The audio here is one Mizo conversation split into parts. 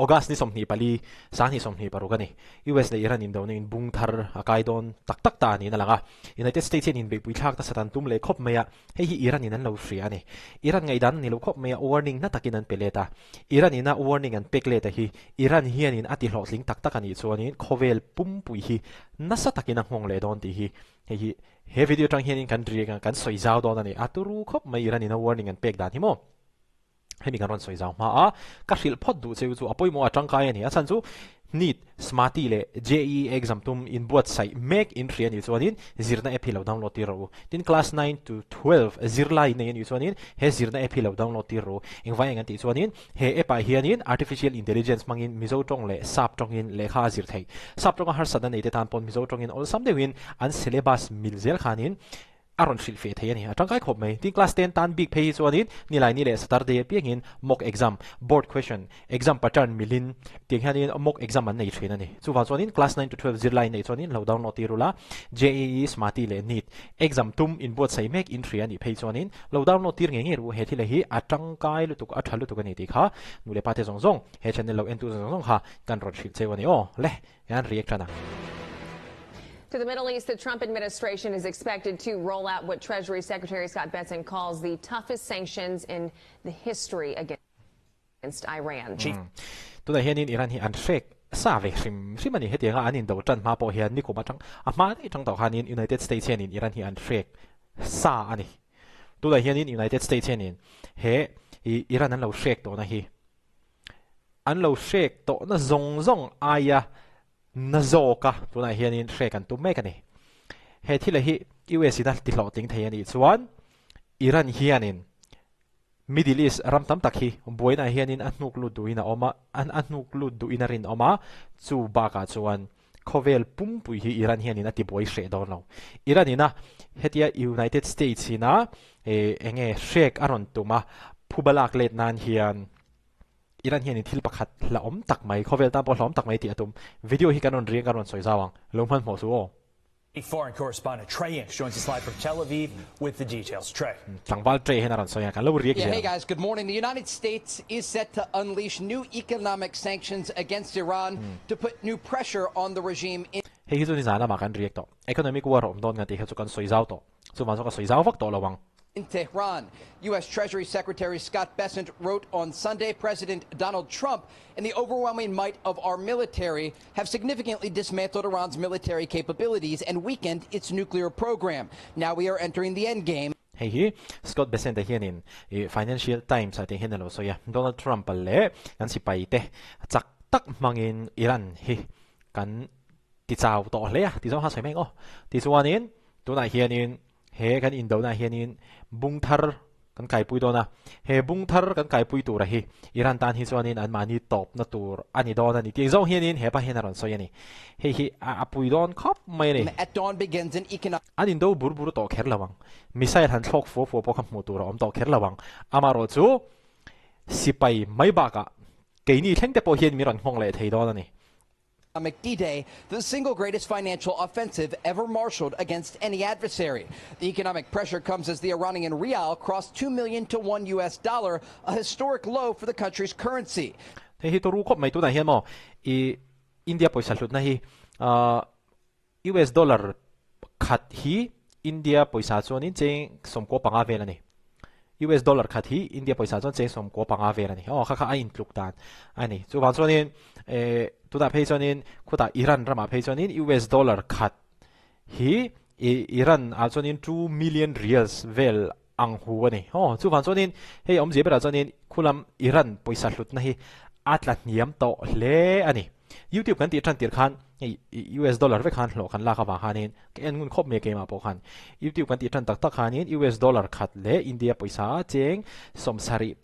August ni 24, 2026 a ni. US leh Iran indona in bung thar a kai dawn tak tak ta niin a lang a. United States hian inbeihpui thlak nasa tan tum leh khawp mai a, hei hi Iran in an lo hria a ni. Iran ngaihdan a ni lo khawp mai a, warning na takin an pe let a. Iran ina warning an pek let a hi Iran hianin a ti hlawhtling tak tak a nih chuanin khawvel pumpui hi nasa takin a nghawng leh dawn tih hi hei hi he video atang hianin kan riak a, kan sawi zau dawn a ni. A turu khawp mai Iran ina warning an pek dan hi maw? Hemi kan rawn sawi zau hma a, ka hrilh phawt duh cheu chu a pawimawh a tangkai a ni. A chhan chu NEET, SMATI leh JEE exam tum inbuatsaih mek in hria anih chuanin zirna app hi lo download tir rawh u. Tin class 9 to 12 zirlai in nei anih chuanin he zirna app hi lo download tir rawh u. Engvai eng an tih chuanin he app ah hianin artificial intelligence hmangin Mizo tawng leh Sap tawngin lehkha a zir theih. Sap tawnga harsatna nei te tan pawn Mizo tawngin awlsam deuhin an syllabus mil zel khanin A rawn hrilh feh thei a ni. A tangkai khawp mai. Tin class 10 tan bik phei hi chuanin Nilaini leh Saturday apiangin mock exam, board question, exam pattern milin tiang hianin mock exam an nei thin a ni. Chuvang chuanin class 9 to 12 zirlai nei chuanin lo download tir ula, JEE, SMATI leh NEET exam tum inbuatsaih mek in hria a nih phei chuanin lo download tir ngei ngei ru. He thil hi a tangkai lutuk, a tha lutuk a ni tih kha nu leh pa te zawng zawng, he channel lo entu zawng zawng kha kan rawn hrilh cheu a ni aw. Le! An react tan a. To the Middle East, the Trump administration is expected to roll out what Treasury Secretary Scott Bessent calls the toughest sanctions in the history against Iran. Chief. Tunah hianin Iran hi an hrek sa ve hrim hrim a ni. Hetianga an indo tan hma pawh hian nikum atang a hma daih atang tawh khanin United States hianin Iran hi an hrek sa a ni. Tunah hianin United States hianin he Iran an lo hrek tawhna hi An lo hrek tawhna zawng zawng aia na zawka tunah hianin hrek an tum mek a ni. He thila hi US in a ti hlawhtling thei a nih chuan Iran hianin Middle East ram tam tak hi buainaah hianin a hnuk lut duhin a awm a, a hnuk lut duhin a rinawm a, chu bakah chuan khawvel pumpui hi Iran hianin a ti buai hreh dawn lo. Iran ina hetia United States ina enge hrek a rawn tum a, phuba lak let nan hian Iran hianin thil pakhat hlauhawm tak mai, khawvel tan pawh hlauhawm tak mai tih a tum. Video hi kan rawn riang kan rawn sawi zau ang, lo hmanhmawh suh aw. Foreign correspondent Trey Yingst joins us live from Tel Aviv with the details. Trey. Tlangval Trey hian a rawn sawi a, kan lo riak zel. Yeah, hey guys, good morning. The United States is set to unleash new economic sanctions against Iran to put new pressure on the regime in Hei hi chu nizan lamah kan riak tawh. Economic war a awm dawn nga tih kha chu kan sawi zau tawh. Chuvang chu ka sawi zau vak tawh lo ang. In Tehran, U.S. Treasury Secretary Scott Bessent wrote on Sunday President Donald Trump and the overwhelming might of our military have significantly dismantled Iran's military capabilities and weakened its nuclear program. Now we are entering the endgame. Hei hi Scott Bessent a hianin Financial Times ah te hian a lo sawi a, Donald Trump a leh kan sipai te chak tak hmangin Iran hi kan ti chau tawh hle a, ti zawng kha sawi mai ang aw. Tichuanin tunah hianin He kan indonaah hianin bung thar kan kaipui dawn a, he bung thar kan kaipui tura hi Iran tan hi chuanin anmahni tawpna tur a ni dawn a ni tih zawng hianin hepa hian a rawn sawi a ni. Hei hi a pui dawn khawp mai a ni. At dawn begins an economic. An indo bur bur tawh kher lo ang. Missile han thlawk fua fua pawh kha hmuh tur a awm tawh kher lo ang. Amaherawh chu sipai mai bakah keini thleng te pawh hian min rawn nghawng leh thei dawn a ni. D-Day, the single greatest financial offensive ever marshaled against any adversary. The economic pressure comes as the Iranian rial crossed 2 million to 1 US dollar, a historic low for the country's currency. Hei hi tawru khawp mai tunah hian maw i India pawisa hlutna hi US dollar khat hi India pawisa chuanin cheng 15 vel a ni. US dollar khat hi India pawisa chuan cheng 15 vel a ni. Aw kha kha a intluk dan a ni. Chuvang chuanin eh tunah phei chuanin khutah Iran ramah phei chuanin US dollar khat hi Iran ah chuanin 2 million rials vel ang hu a ni. Aw chuvang chuanin hei awmzia berah chuanin khulam Iran pawisa hlutna hi a tla hniam tawh hle a ni. YouTube kan tih tan tir khan hei US dollar vek khan hlawh kan lak avang khanin ka en ngun khawp mai a keimah pawh khan YouTube kan tih tan tak tak khanin US dollar khat leh India pawisa cheng 74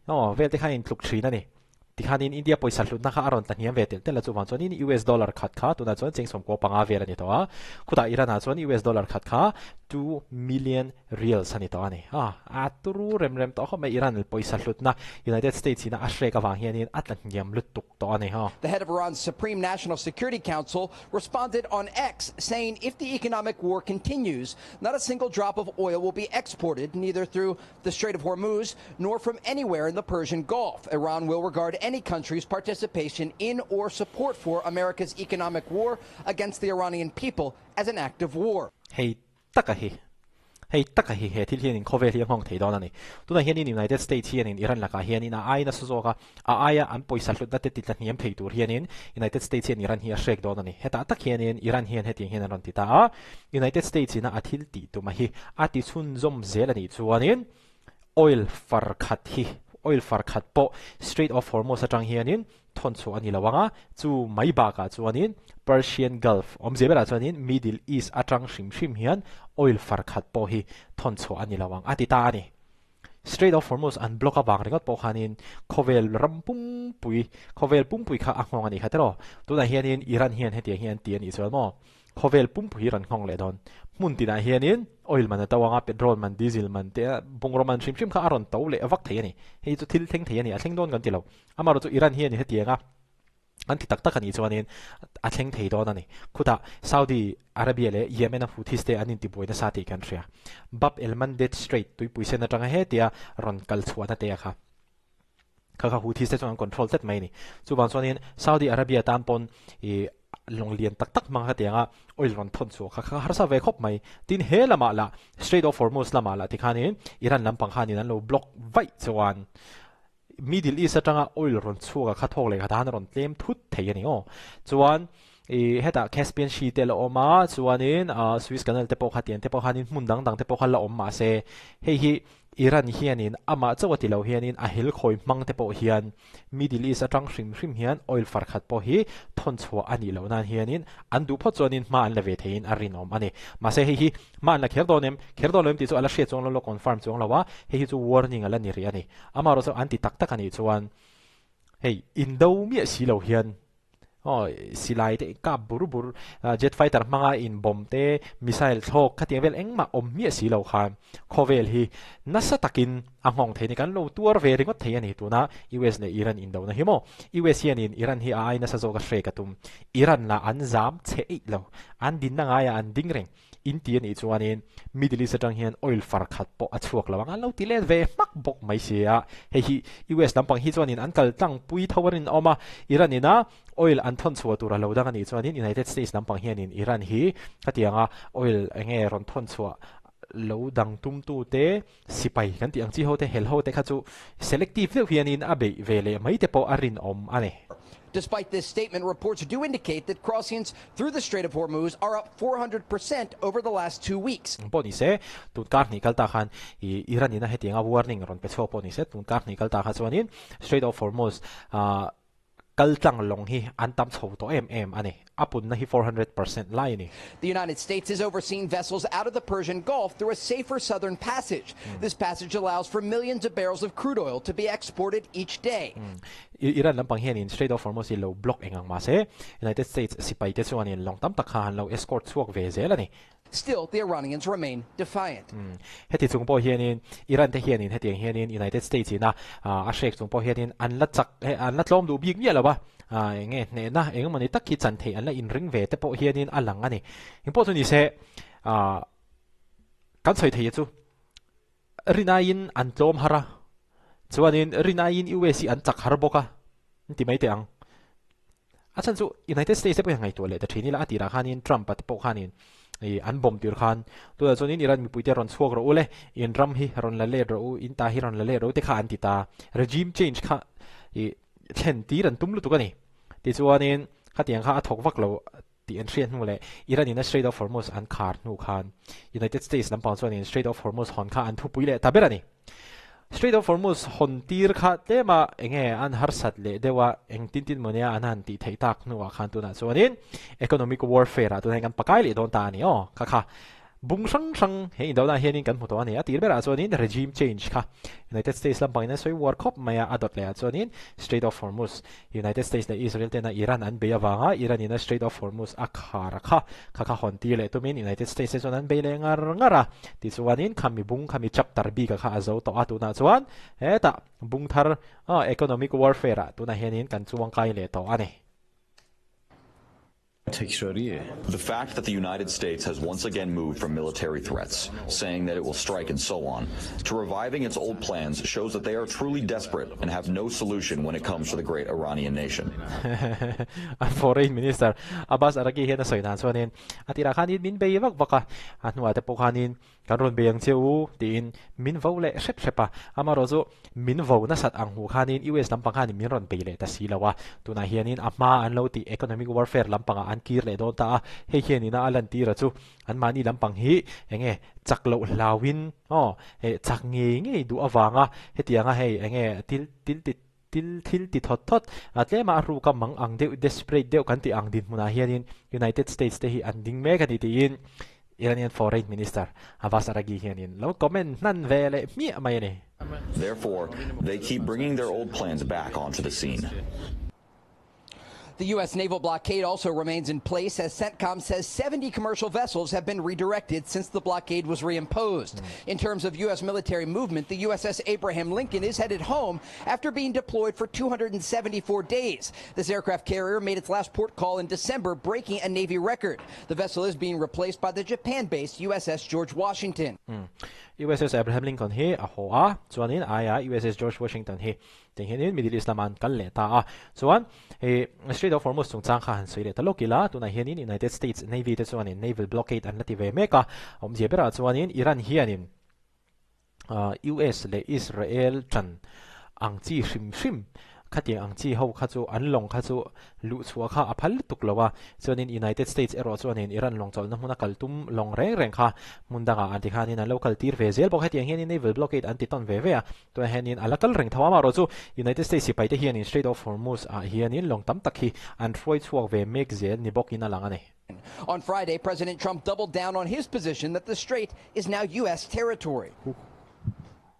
aw vel te khan intluk thin a ni. Tikhanin India pawisa hlutna kha a rawn tla hniam ve telh telh a, chuvang chuanin US dollar khat kha tunah chuan cheng 95 vel a ni tawh a, khutah Iran ah chuan US dollar khat kha 2 million rials a ni tawh a ni. A a turu rem rem tawh khawp mai Iran pawisa hlutna United States ina a hrek avang hianin a tla hniam lutuk tawh a ni. The head of Iran's Supreme National Security Council responded on X, saying if the economic war continues, not a single drop of oil will be exported, neither through the Strait of Hormuz nor from anywhere in the Persian Gulf. Iran will regard any any country's participation in or support for America's economic war against the Iranian people as an act of war. Hei taka hi Hei taka hi he thil hianin khawvel hi a nghawng thei dawn a ni. Tunah hianin United States hianin Iran lakah hianin a ai nasa zawk a, a aia an pawisa hlutna te titla hniam thei tur hianin United States hian Iran hi a hrek dawn a ni. Hetah tak hianin Iran hian hetiang hian an rawn ti ta a, United States ina a thil tih tuma hi a ti chhunzawm zel a nih chuanin oil far khat hi oil far khat pawh Strait of Hormuz atang hianin thawn chhuah a ni lo ang a, chu mai bakah chuanin Persian Gulf awmzia berah chuanin Middle East atang hrim hrim hian oil far khat pawh hi thawn chhuah a ni lo ang a ti ta a ni. Strait of Hormuz an block avang ringawt pawh khanin khawvel ram pumpui khawvel pumpui kha a nghawng a nih kha tiraw? Tunah hianin Iran hian hetiang hi an ti a nih chuan maw? Khawvel pumpui hi rawn nghawng leh dawn. Hmun tinah hianin oil man a to ang a, petrol man, diesel man te bungraw man hrim hrim kha a rawn to leh vak thei a ni. Hei chu thil thleng thei a ni, a thleng dawn kan ti lo. Amaherawhchu chu Iran hian hetiang a an ti tak tak a nih chuanin a thleng thei dawn a ni. Khutah Saudi Arabia leh Yemen a Houthis te an intibuai nasa tih kan hria. Bab el-Mandeb Strait tuipui sen atanga hetia rawn kal chhuahna te a kha. Kha kha Houthis te chuan an control tlat mai a ni. Chuvang chuanin Saudi Arabia tan pawn ih lawng lian tak tak hmang hetianga oil rawn thawn chhuah kha kha harsa ve khawp mai. Tin he lamah lah Strait of Hormuz lamah lah tikhanin Iran lampang khanin an lo block vaih chuan Middle East atanga oil rawn chhuak a kha thawk leh kha tan a rawn tlem thut thei a ni aw. Chuan ih hetah Caspian Sea te la awm a, chuanin ah Suez Canal te pawh kha tiang te pawh khanin hmun dang dang te pawh kha la awm mahse hei hi Iran hianin amah chauh a ti lo hianin a hel khawi hmang te pawh hian Middle East atang hrim hrim hian oil far khat pawh hi thawn chhuah a nih loh nan hianin an duh phawt chuanin hma an la ve theiin a rinawm a ni. Mahse hei hi hma an la kher dawn em? Kher dawn lo em tih chu a la hriat chuang lo la confirm chuang lo a, hei hi chu warning a la ni rih a ni. Amaherawh chu an ti tak tak a nih chuan hei indo miah si lo hian aw silai te kap bur bur jet fighter hmanga in bomb te missile thlawk khatiang vel engmah awm miah si lo khan khawvel hi nasa takin a nghawng thei a ni kan lo tuar ve ringawt thei a ni tuna US leh Iran indona hi maw US hianin Iran hi a ai nasa zawk a hrek a tum Iran lah an zam chhe eih lo an dinna ngaiah an ding reng In ti a nih chuanin Middle East atang hian oil far khat pawh a chhuak lo ang, an lo ti let ve hmak bawk mai si a. Hei hi US lampang hi chuanin an kal tlangpui tho a rinawm a, Iran ina oil an thawn chhuah tur a lo dang a nih chuanin United States lampang hianin Iran hi khatianga oil enge rawn thawn chhuah lo dang tumtute sipai kan tih ang chi hote hel hote kha chu selective deuh hianin a beih ve leh mai te pawh a rinawm a ni. Despite this statement, reports do indicate that crossings through the Strait of Hormuz are up 400% over the last 2 weeks. Pawh ni se, tun kar hnih kal ta khan i Iran ina hetianga warning rawn pe chhuak pawh ni se, tun kar hnih kal ta kha chuanin Strait of Hormuz Kal tlang lawng hi an tam chho tawh em em a ni. A punna hi 400% lai a ni. The United States is overseeing vessels out of the Persian Gulf through a safer southern passage. This passage allows for millions of barrels of crude oil to be exported each day. Iran lampang hianin Strait of Hormuz hi lo block eng ang mahse, United States sipaite chuanin lawng tam tak kha an lo escort chhuak ve zel a ni. Still, the Iranians remain defiant. Heti chung pawh hianin Iran te hianin hetiang hianin United States ina a hrek chung pawh hianin an la chak an la tlawm duh bik miah lo a, eng nge hnehna eng emawni tak hi chan theih an la inring ve te pawh hianin a lang a ni. Engpawh chu ni se kan sawi thei chu rinaiin an tlawm har a, chuanin rinaiin US hi an chak har bawk a, an ti mai teh ang. A chhan chu United States te pawh hian ngaihtuah leh ta thin ila a tirah khanin Trump-a te pawh khanin ih an bomb tir khan tunah chuanin Iran mipuite rawn chhuak rawh u le, in ram hi rawn la let rawh u, in ta hi rawn la let rawh u te kha an ti ta. Regime change kha ih thlen tir an tum lutuk a ni. Tichuanin khatiang kha a thawk vak lo tih an hriat hnu leh Iran in a Strait of Hormuz an khar hnu khan United States lampang chuanin Strait of Hormuz hawn kha an thupui leh ta ber a ni. Strait of Hormuz hawn tir kha tlema enge an harsat leh deuh a, eng tin tin mawnia an han tih theih tak hnuah khan tunah chuanin economic warfare ah tunah hian kan pakai leh dawn ta a ni aw. Kha kha bung hrang hrang he indona hianin kan hmu tawh a ni. A tir berah chuanin regime change kha United States lampangin an sawi uar khawp mai a, a dawt lehah chuanin Strait of Hormuz United States leh Israel tena Iran an bei avanga Iran in a Strait of Hormuz a khar a kha, kha kha hawn tir leh tumin United States te chuan an bei leh ngar ngar a. Tichuanin khami bung khami chapter bik a kha a zo tawh a, tunah chuan hetah bung thar economic warfare ah tunah hianin kan chuangkai leh tawh a ni. The fact that the United States has once again moved from military threats, saying that it will strike and so on, to reviving its old plans shows that they are truly desperate and have no solution when it comes to the great Iranian nation. An Foreign Minister Abbas Araghchi hian a sawi dan chuanin a tirah khanin min bei vak vak a, a hnuah te pawh khanin Kan rawn bei ang che u tiin min vo leh hrep hrep a, amarawh chu min vo nasat ang hmuh khanin US lampang khanin min rawn bei leh ta si lo a, tunah hianin a hma an lo tih economic warfare lampangah an kir leh dawn ta a, hei hianin a lantir a chu anmahni lampang hi enge chak loh hlauin aw eh chak ngei ngei duh avanga hetianga hei enge til til ti til thil ti thawt thawt a tlema a ruka mang ang deuh desperate deuh kan tih ang dinhmunah hianin United States te hi an ding mek a ni tiin Iranian Foreign Minister Abbas Araghchi hianin lo comment hnan ve leh hmiah mai a ni. Therefore, they keep bringing their old plans back onto the scene. The U.S. naval blockade also remains in place as CENTCOM says 70 commercial vessels have been redirected since the blockade was reimposed. In terms of U.S. military movement, the USS Abraham Lincoln is headed home after being deployed for 274 days. This aircraft carrier made its last port call in December, breaking a Navy record. The vessel is being replaced by the Japan-based USS George Washington. USS Abraham Lincoln hi a haw a, chuanin aia USS George Washington hi Tiang hianin Middle East lama an kal leh ta a, chuan ih Strait of Hormuz chungchang kha han sawi leh ta lawk ila, tunah hianin United States Navy te chuanin naval blockade an la ti ve mek a, awmzia berah chuanin Iran hianin US leh Israel tan ang chi hrim hrim khatiang ang chi ho kha chu an lawng kha chu Luh chhuah kha a phal lutuk lo a, chuanin United States erawh chuanin Iran lawng chawlhna hmuna kal tum lawng reng reng kha hmun dangah an ti khanin an lo kal tir ve zel bawk. Hetiang hianin naval blockade an ti tawn ve ve a, tunah hianin a la kal reng tho a, amaherawhchu United States sipaite hianin Strait of Hormuz ah hianin lawng tam tak hi an hruai chhuak ve mek zel ni bawkin a lang a ni. On Friday, President Trump doubled down on his position that the strait is now U.S. territory.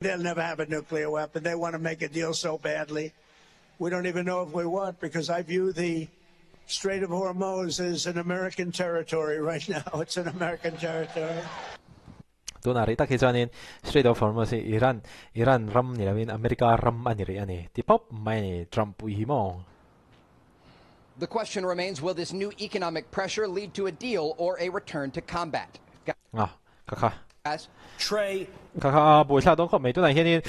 They'll never have a nuclear weapon. They want to make a deal so badly. We don't even know if we want because I view the Strait of Hormuz as an American territory right now. It's an American territory. Tunah rih tak hi chuanin Strait of Hormuz hi Iran Iran ram ni loin America ram a ni rih a ni ti pawp mai a ni Trump pui hi maw. The question remains will this new economic pressure lead to a deal or a return to combat? Nga ka kha. Guys. Trey. Ka kha a buai thla dawn khawp mai tunah hianin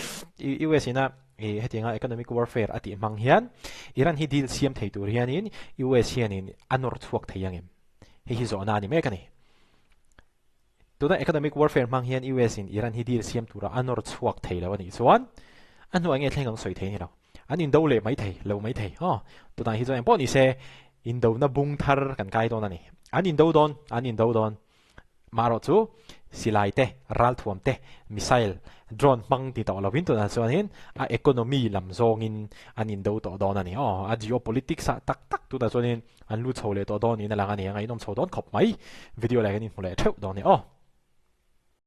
US ina i hetianga economic warfare a tih hmang hian Iran hi deal siam thei tur hianin US hianin a nawr chhuak thei ang em? Hei hi zawhna a ni mek a ni. Tuna economic warfare hmang hian US in Iran hi deal siam tura a nawr chhuak thei lo a nih chuan a hnuai nge thleng ang sawi thei a ni lo. An indo leh mai thei, lo mai thei. Aw, tunah hi chuan engpawh ni se indona bung thar kan kai dawn a ni. An indo dawn, an indo dawn. Marawh chu silai te, ralthuam te, missile, drone hmang ti tawh lovin tunah chuanin a economy lam zawngin an indo tawh dawn a ni. Aw, a geopolitics ah tak tak tunah chuanin an lut chho leh tawh dawn niin a lang a ni. A ngaihnawm chho dawn khawp mai. Video leh kan inhmu leh theuh dawn a ni. Aw.